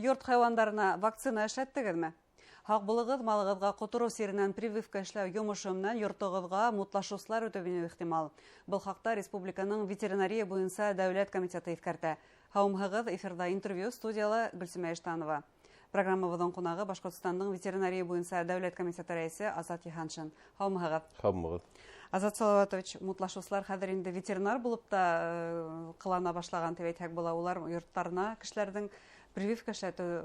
Йорт хайуандарына вакцина эшләттегеҙме? Һаҡ булығыҙ, малығыҙға ҡотороу сиренән прививка эшләү йомошо менән йортоғоҙға мутлашыусылар үтеп инеү ихтимал. Был хаҡта республиканың ветеринария буйынса дәүләт комитеты иҫкәртә. Һаумыһығыҙ, эфирҙа интервью, студияла Гөлсөмә Иштанова. Программабыҙҙың ҡунағы Башҡортостандың ветеринария буйынса дәүләт комитеты рәйесе Азат Йыһаншин. Һаумыһығыҙ. Һаумыһығыҙ. Азат Салаватович, мутлашыусылар хәҙер инде ветеринар булып та ҡылана башлаған тип әйтһәк була. Улар йорттарына кешеләрҙең прививка эшләтеү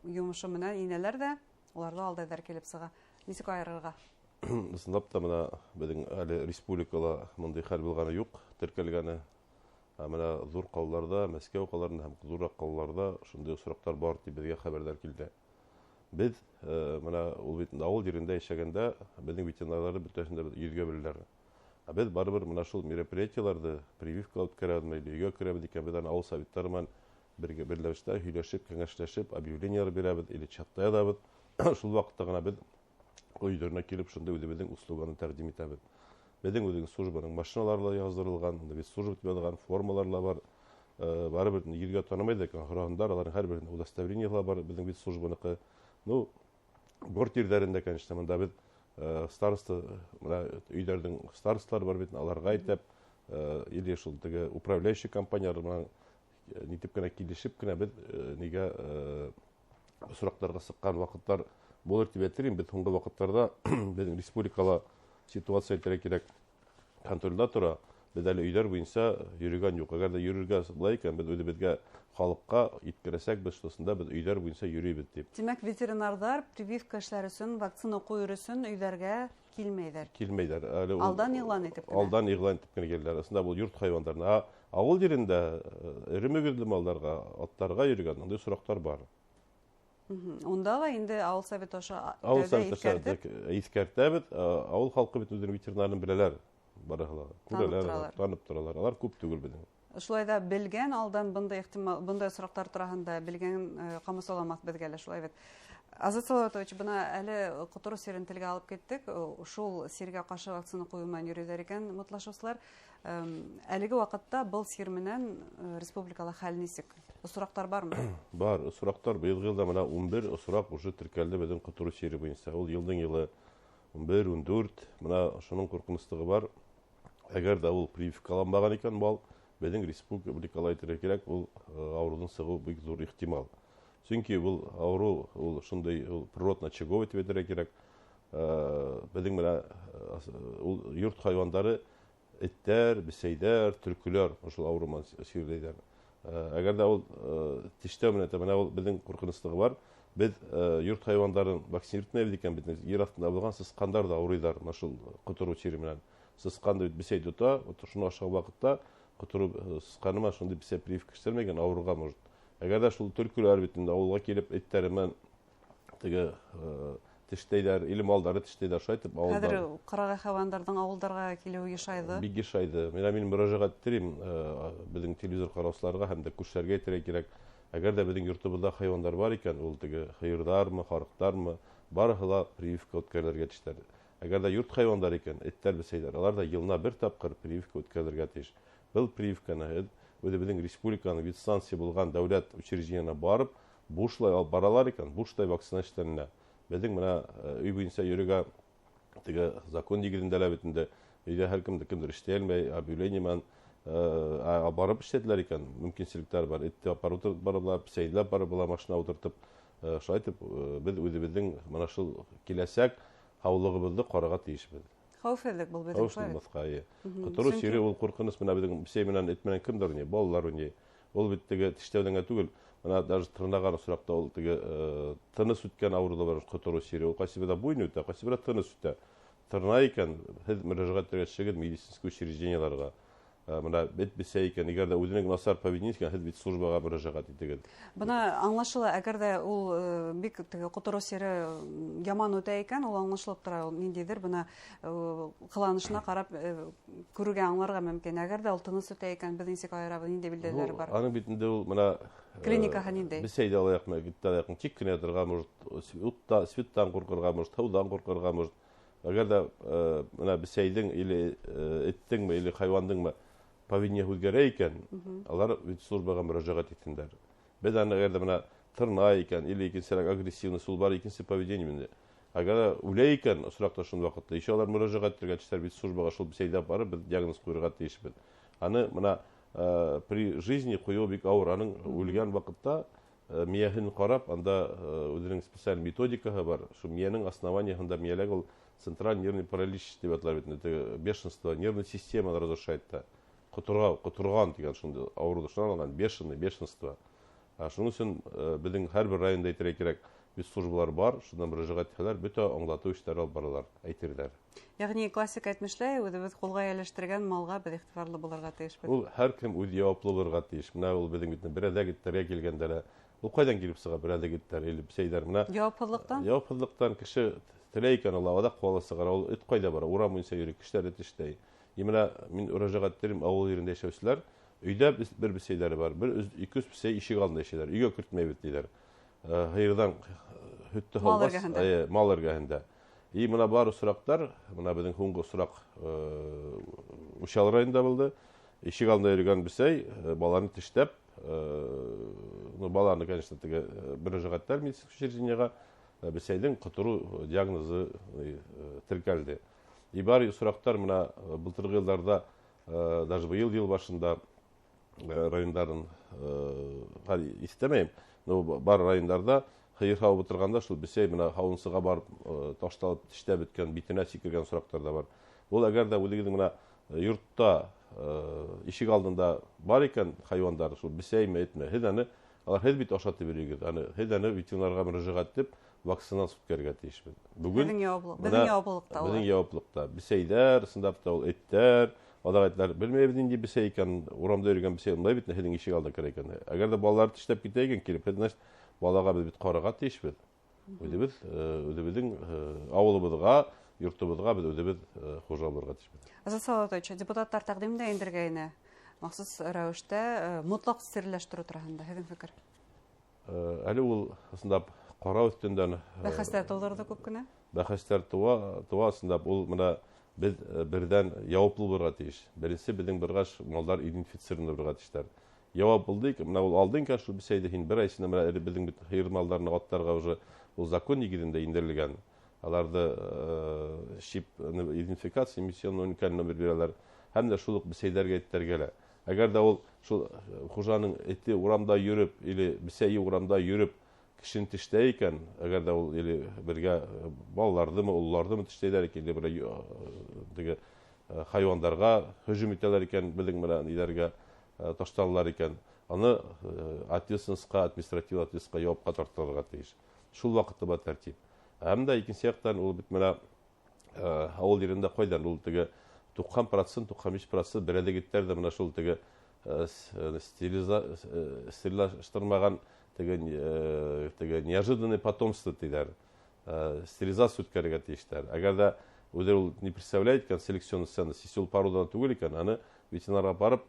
йомошо менән инәләр ҙә, уларҙы алдайҙар килеп сыға. Нисек айырырға? Ысынлап та, бына беҙҙең әле республикала бындай хәл булғаны юҡ, теркәлгәне. Ә бына ҙур ҡалаларҙа, Мәскәү ҡалаларында һәм ҙурыраҡ ҡалаларҙа шундай осраҡтар бар тип беҙгә хәбәрҙәр килде. Беҙ бына ул бит ауыл ерендә йәшәгәндә беҙҙең ветеринарҙарҙы бөтәһен дә йөҙгә беләләр. Ә беҙ барыбер бына шул мероприятиеларҙы прививка үткәрәбеҙме, өйгә керәбеҙ икән, беҙ аны ауыл советтары менән бергә берләштә һөйләшеп, кәңәшләшеп, объявлениелар бирәбеҙ или чатта яҙабыҙ. Шул ваҡытта ғына беҙ өйҙәренә килеп шунда үҙебеҙҙең услуганы тәҡдим итәбеҙ. Беҙҙең үҙенең службаның машиналары ла яҙҙырылған, унда бит служба тип яҙылған формалар ла бар. Барыбер йөҙгә танымай ҙа икән, һораһындар, аларҙың һәр береһендә удостоверение ла бар, беҙҙең бит службаныҡы. Ну, борт ерҙәрендә, конечно, мында беҙ староста, мына өйҙәрҙең старосталары бар бит, аларға әйтеп, или шул теге управляющий компаниялар менән нитеп кенә килешеп кенә беҙ нигә осраҡтарға сыҡҡан ваҡыттар булыр тип әйтер инем. Беҙ һуңғы ваҡыттарҙа беҙҙең республикала ситуация әйтергә кәрәк контролдә тора. Беҙ әле өйҙәр буйынса йөрөгән юҡ. Әгәр ҙә йөрөргә була икән, беҙ үҙебеҙгә халыҡҡа еткерәсәкбеҙ, шунда беҙ өйҙәр буйынса йөрөйбөҙ тип. Тимәк, ветеринарҙар прививка эшләр өсөн, вакцина ҡуйыр өсөн өйҙәргә килмәйҙәр. Килмәйҙәр. Әле ул Алдан иғлан итеп кенә. Алдан иғлан итеп кенә киләләр. Ысында был йорт хайуандарына. Ә ауыл ерендә эре мөгөҙлө малдарға, аттарға йөрөгән ундай осраҡтар бар. Унда ла инде ауыл советы ошо Ауыл тәүҙә советы ошо иҫкәртеп иҫкәртәбеҙ. Ауыл халҡы бит үҙенең ветеринарын беләләр. Барыһы ла Танып күрәләр, торалар. танып торалар. Алар күп түгел беҙҙең. Шулай ҙа белгән алдан бындай ихтимал, бындай осраҡтар тураһында белгән ҡамасауламаҫ беҙгә лә, шулай бит. Азат Салаватович, бына әле ҡотороу сирен телгә алып киттек. Шул сиргә ҡаршы вакцина ҡуйыу менән йөрөйҙәр икән мутлашыусылар. Әлеге ваҡытта был сир менән республикала хәл нисек? Осраҡтар бармы? Бар, осраҡтар. Быйылғы йылда бына 11 осраҡ уже теркәлде беҙҙең ҡотороу сире буйынса. Ул йылдың йылы 11, 14, бына шуның ҡурҡыныслығы бар. Әгәр ҙә ул прививкаланмаған икән мал, беҙҙең республикала әйтергә кәрәк, ул ауырыуҙың сығыуы бик ҙур ихтимал. Сөнки был ауырыу, ул шундай, ул природно-очаговый тип әйтергә кәрәк. Беҙҙең бына ул йорт хайуандары эттәр, бесәйҙәр, төлкөләр ошол ауырыу менән сирләйҙәр. Әгәр ҙә ул тештәү менән, бына ул беҙҙең ҡурҡыныслығы бар. Беҙ йорт хайуандарын вакцинировать икән, беҙҙең ер аҫтында булған сысҡандар ҙа ауырыйҙар бына шул ҡотороу сире менән. Сысҡанды бит бесәй тота, вот шуны ашаған ваҡытта ҡотороу сысҡаны менән шундай бесәй прививка эшләмәгән ауырыуға может. Әгәр ҙә шул төлкөләр бит инде ауылға килеп эттәре менән теге тештәйҙәр, или малдары тештәйҙәр, шулай итеп ауылдар. Хәҙер ҡырағай хайуандарҙың ауылдарға килеүе йышайҙы. Бик йышайҙы. Мына мин мөрәжәғәт иттерим беҙҙең телевизор ҡараусыларға һәм дә күршеләргә әйтергә кәрәк. Әгәр ҙә беҙҙең йортобоҙҙа хайуандар бар икән, ул теге һыйырҙармы, һарыҡтармы, барыһы ла прививка үткәрелергә тейештәр. Әгәр ҙә йорт хайуандары икән, эттәр, бесәйҙәр, алар ҙа йылына бер тапҡыр прививка үткәрелергә тейеш. Был прививканы һеҙ үҙебеҙҙең республиканың ветстанция булған дәүләт учреждениеһына барып, бушлай алып баралар икән, бушлай вакцина эшләнелә. Беҙҙең бына өй буйынса йөрөгә теге закон нигеҙендә лә бит инде өйҙә һәр кемде кемдер эшләй алмай, объявление менән барып эшләделәр икән, мөмкинселектәр бар. Этте апарып ултырып барып була, бесәйҙе барып була, машина ултыртып, шулай итеп беҙ үҙебеҙҙең бына шул киләсәк һаулығыбыҙҙы ҡарарға тейешбеҙ. Хәүефһеҙлек был беҙҙең, Хәүеф шулай бит? булмаҫҡа, эйе. Ҡотороу Сөнки сире ул ҡурҡыныс, бына беҙҙең бесәй менән эт менән кемдер уйнай, балалар уйнай. Ул бит теге тештәүҙән генә түгел, бына даже тырнаған осраҡта ул теге тыныс үткән ауырыу да бар, ҡотороу сире. Ул ҡайсы берҙә буйын үтә, ҡайсы берҙә тыныс үтә. Тырнай икән, һеҙ мөрәжәғәт итергә төшөгөҙ медицинский учреждениеларға. Бына бет бесәй икән, әгәр ҙә үҙенең насар поведение икән, һеҙ бит службаға мөрәжәғәт итегеҙ. Бына аңлашыла, әгәр ҙә ул бик теге ҡотороу сире яман үтә икән, ул аңлашылып тора, ул ниндәйҙер бына ҡыланышына ҡарап күрергә, аңларға мөмкин. Әгәр ҙә ул тыныс үтә икән, беҙ нисек айырабыҙ, ниндәй билдәләре бар? Аның бит инде ул бына Клиникаһы ниндәй? Бесәй ҙә алаяҡмы, эт тә алаяҡмы, тик кенә ятырға может, утта, светтан ҡурҡырға может, һыуҙан ҡурҡырға может. Әгәр ҙә бына бесәйҙең или эттеңме, или хайуандыңмы поведение үҙгәрә икән, алар ветслужбаға мөрәжәғәт итһендәр. Беҙ аны әгәр ҙә бына Тырнай икән, или икенсерәк агрессивность, ул бар икенсе поведение инде. Әгәр үлә икән, осракта шул вакытта, еще алар мөрәҗәгать итергә тиешләр бит службага, шул бесәйдә барып, без диагноз куярга тиешбез. Аны мына при жизни кую бик авыр. Аның үлгән вакытта мияһен карап, анда үзенең специаль методикаһы бар. Шул миянең основанияһында мияләг ул централь нервный паралич дип атала бит, это бешенство, нервная система разрушает та. Котырган дигән шундый авыру шуннан алган, бешеный, бешенство. Шуның өчен безнең һәрбер районда әйтергә кирәк, бит службалар бар, шуннан мөрәҗәгать итәләр, бөтә аңлату эшләре алып баралар, әйтердәр. Ягъни классик әйтмешләй, үзебез кулга ияләштергән малга без игътибарлы булырга тиешбез. Ул һәркем үз җаваплы булырга тиеш. Менә ул безнең бит берәдәк итләргә килгәндә лә, ул кайдан килеп чыга берәдәк итләр или бесәйләр? Менә Җаваплылыктан? Җаваплылыктан кеше теләй икән, ул авада куала чыгара, ул эт кайда бара? Урам буенча йөри, кешеләр эт эшләй. И менә мин мөрәҗәгать итәм, авыл җирендә яшәүчеләр, өйдә бер бесәйләре бар, бер ике үз бесәй ишек алдында яшәйләр, өйгә кертмәйбез диләр. Һыйырдан һөттө Мал һалгас, эргәһендә. Мал эргәһендә. И менә бар осраклар, менә безнең һуңгы осрак, Учалы районында булды. Ишек алдында йөргән бесәй, баланы тештәп, ну, баланы, конечно, теге, мөрәҗәгатьләр медицинский учреждениега, бесәйнең котыру диагнозы, теркәлде. И бар осраклар менә былтыргы елларда, даже быел ел башында, районнарын, хәл истәмәйем, но бар районнарда хыйр һавып утырганда шул бесәй менә һавынсыга барып, ташталып тештәп беткән, битенә сикергән осраклар да бар. Ул әгәр дә үзегезнең менә йортта, ишек алдында бар икән хайвандар, шул бесәйме, этме, һеҙ аны, алар һеҙ бит ашатып йөрегеҙ, аны һеҙ аны ветеринарга мөрәжәғәт итеп вакцинация үткәрергә тейешбеҙ. Бөгөн Беҙҙең яуаплыҡ, бына беҙҙең яуаплылыҡта улар. Беҙҙең яуаплылыҡта. Бесәйҙәр, ысынлап та ул эттәр, аҙаҡ әйтәләр, белмәйбеҙ ниндәй бесәй икән, урамда йөрөгән бесәй, ундай бит һеҙҙең ишек алдына керә икән. Әгәр ҙә балалар тешләп китә икән, килеп, һеҙ, значит, балаға беҙ бит ҡарарға тейешбеҙ. Үҙебеҙҙең ауылыбыҙға, йортобоҙға беҙ үҙебеҙ хужа булырға тейешбеҙ. Азат Салаватович, депутаттар тәҡдим дә индергәйне. Махсус рәүештә мотлаҡ стерильләштереү тураһында һеҙҙең фекер? Әле ул ысынлап ҡарау өҫтөндән, Бәхәстәр тыуҙырҙы күп кенә? Бәхәстәр туа ысынлап ул менә беҙ берҙән яуаплы булырға тейеш. Беренсе беҙҙең бырғаш малдар идентифицированы булырға тейештәр. Яуап булды икән, менә ул алдың икән шул бесәйҙе һин бер ай эсендә менә әле беҙҙең бит һыйыр малдарына, аттарға уже ул закон нигеҙендә индерелгән. Аларҙы чип, идентификация, эмиссионный уникаль номер бирәләр. Һәм дә шул уҡ бесәйҙәргә эттәргә лә. Әгәр ҙә ул шул хужаның эте урамда йөрөп или бесәйе урамда йөрөп кешене тештәй икән, әгәр ҙә ул или бергә балаларҙымы, ололарҙымы тештәйҙәр икән, или бер теге хайуандарға һөжүм итәләр икән, беҙҙең менән ниләргә ташталалар икән, аны ответственностьҡа, административ ответственностьҡа яуапҡа тартылырға тейеш. Шул ваҡытта бар тәртип. Һәм дә икенсе яҡтан ул бит менә ауыл ерендә ҡайҙан ул теге туҡһан процент, туҡһан биш процент берәҙегеттәр ҙә менә шул теге стерилаштырмаған теге неожиданное потомство тиҙәр. Стерилизация үткәрергә тейештәр. Әгәр ҙә үҙе ул не представляет икән селекционный ценность, если ул породадан түгел икән, аны ветеринарға барып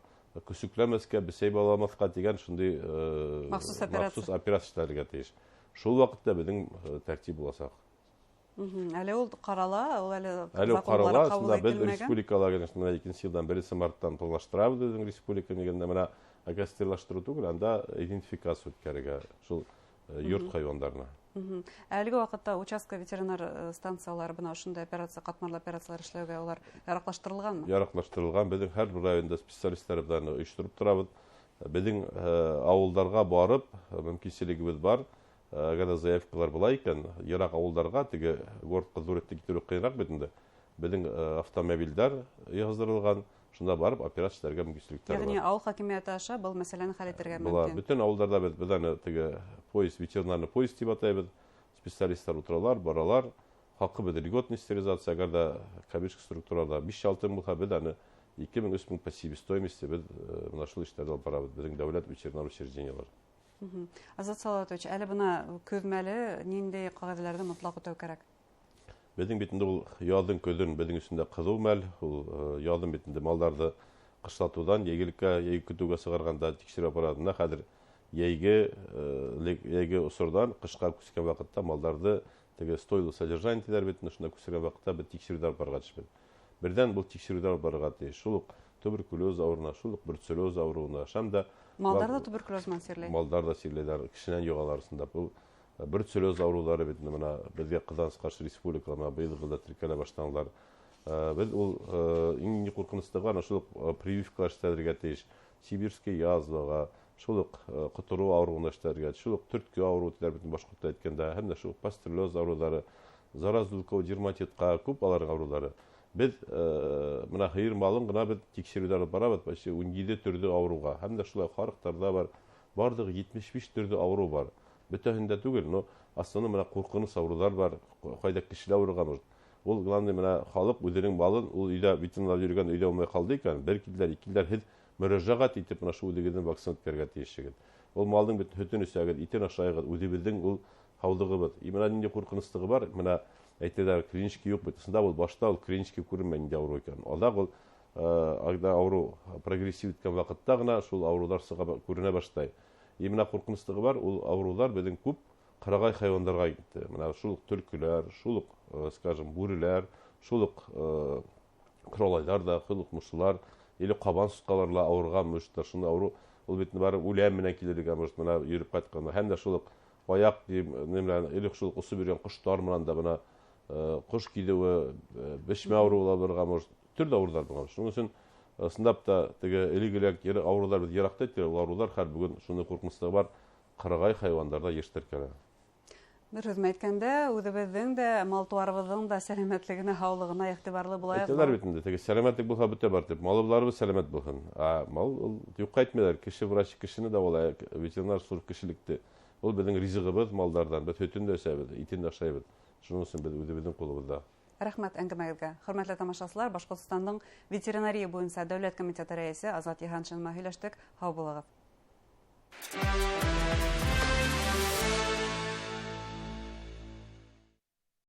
көсөкләмәҫкә, бесәй баламаҫҡа тигән шундай Махсус операция. махсус операция эшләргә тейеш. Шул ваҡытта беҙҙең тәртип буласаҡ. Әле ул ҡарала, ул әле Әле ул законлары ҡарала, ҡабул шунда беҙ ителмәгән. республикала, конечно, менә икенсе йылдан беренсе марттан планлаштырабыҙ беҙҙең республика нигеҙендә. Менә әгәр стерилаштырыу түгел, анда идентификация үткәрергә шул йорт хайуандарына. Әлеге ваҡытта участка ветеринар станциялары бына ошондай операция, ҡатмарлы операциялар эшләүгә улар яраҡлаштырылғанмы? Яраҡлаштырылған. Беҙҙең һәр бер районда специалисттар белән ойоштороп торабыҙ. Беҙҙең ауылдарға барып мөмкинселегебеҙ бар. Әгәр ҙә заявкалар була икән, йыраҡ ауылдарға, теге городҡа ҙур итеп китереү ҡыйыныраҡ бит инде. Беҙҙең автомобилдәр яҙҙырылған, шунда барып операция эшләргә мөмкинселектәр Ягъни бар. ауыл хакимиәте аша был мәсьәләне хәл итергә Була. мөмкин. Бөтөн ауылдарҙа беҙ аны теге поезд, ветеринарный поезд тип атайбыҙ. Специалисттар ултыралар, баралар. Хаҡы беҙ льготный стерилизация, әгәр ҙә коммерческий структураларҙа биш-алты мең булһа, беҙ аны ике мең, өс мең по себестоимости беҙ бына шул эштәрҙе алып барабыҙ. Беҙҙең дәүләт ветеринар учреждениелар. Азат Салаватович, әле бына көҙ мәле ниндәй ҡағиҙәләрҙе мотлаҡ үтәү кәрәк? Беҙҙең бит инде ул яҙын көҙөн беҙҙең өсөн дә ҡыҙыу мәл, ул яҙын бит инде малдарҙы ҡышлатыуҙан йәйгелеккә, йәйге көтөүгә сығарғанда тикшереү аппаратына хәҙер йәйге осорҙан ҡышҡа күскән ваҡытта малдарҙы теге стойло содержание тиҙәр бит, шунда күсергән ваҡытта беҙ тикшереүҙәр алып барырға тейешбеҙ. Берҙән был тикшереүҙәр алып барырға тейеш. Шул уҡ туберкулез ауырыуына, шул уҡ бруцеллез ауырыуына, һәм дә Малдар да туберкулез менән сирләй. Малдар да сирләйләр, кешенән йоғалар ысынлап. Ул бруцеллез ауырыуҙары бит мына беҙгә ҡыҙғаныс ҡаршы республикала мына быйылғы йылда теркәлә башланылар. Беҙ ул иң ҡурҡыныслығы ана шул уҡ прививкалар эшләргә тейеш. Сибирский язваға, шул уҡ ҡотороу ауырыуына эшләргә, шул уҡ төрткө ауырыуы тиләр бит башҡортта әйткәндә, һәм дә шул уҡ пастереллез ауырыуҙары, заразлыковый дерматитҡа күп аларҙың ауырыуҙары. Беҙ мына һыйыр малын ғына беҙ тикшереүҙәр алып барабыҙ, почти 17 төрлө ауырыуға. Һәм дә шулай һарыҡтарҙа бар, барлығы 75 төрлө ауырыу бар. Бөтәһендә түгел, но основной мына ҡурҡыныс ауырыуҙар бар, ҡайҙа кешеләр ауырыған может. Ул главный мына халыҡ үҙенең малын, ул өйҙә ветеринар йөрөгән өйҙә булмай ҡалды икән, бер килделәр, ике килделәр, һеҙ мөрәжәғәт итеп мына шул үҙегеҙҙең вакцина үткәрергә тейешһегеҙ. Ул малдың бит һөтөн эсәгеҙ, итен ашайғыҙ, үҙебеҙҙең ул һаулығыбыҙ. И мына ниндәй ҡурҡыныслығы бар, мына әйтәләр, клинический юҡ бит. Ысында ул башта ул клинический күренмәй ниндәй ауырыу икән. Аҙаҡ ул, ағда ауырыу прогрессив иткән ваҡытта ғына шул ауырыуҙар сыға күренә башлай. И мына ҡурҡыныслығы бар, ул ауырыуҙар беҙҙең күп ҡырағай хайуандарға китте. Мына шул уҡ төлкөләр, шул уҡ, скажем, бүреләр, шул уҡ, ҡоралайҙар ҙа, шул уҡ мышылар, или ҡабан сусҡалар ла ауырыған мышылар. Шунда ауырыу ул бит бары үлән менән килергә может, мына йөрөп ҡайтҡанда. Һәм дә шул уҡ аяҡ менән, или шул уҡ осоп йөрөгән ҡоштар менән дә бына, ҡош киҙеүе, бешмә ауырыуы ла барырға может, төрлө ауырыуҙар булған. Шуның өсөн ысынлап та теге элек-элек ауырыуҙар беҙ йыраҡта әйтелә, ул ауырыуҙар хәҙер бөгөн шундай ҡурҡыныслығы бар, ҡырағай хайуандарҙа йыш теркәлә. Бер һүҙ менән әйткәндә, үҙебеҙҙең дә, мал-тыуарыбыҙҙың да сәләмәтлегенә, һаулығына иғтибарлы булайыҡ. Әйтәләр бит инде, теге сәләмәтлек булһа бөтә бар тип, малыбыҙ сәләмәт булһын. Ә мал ул юҡҡа әйтмәйҙәр, кеше врач кешене дауалай, ветеринар служба кешелекте. Ул беҙҙең ризығыбыҙ малдарҙан, беҙ һөтөн дә эсәбеҙ, итен дә ашайбыҙ. Шуның өсөн беҙ үҙебеҙҙең ҡулыбыҙҙа. Рәхмәт әңгәмәгеҙгә. Хөрмәтле тамашасылар, Башҡортостандың ветеринария буйынса дәүләт комитеты рәйесе Азат Йыһаншин менән һөйләштек. Һау булығыҙ.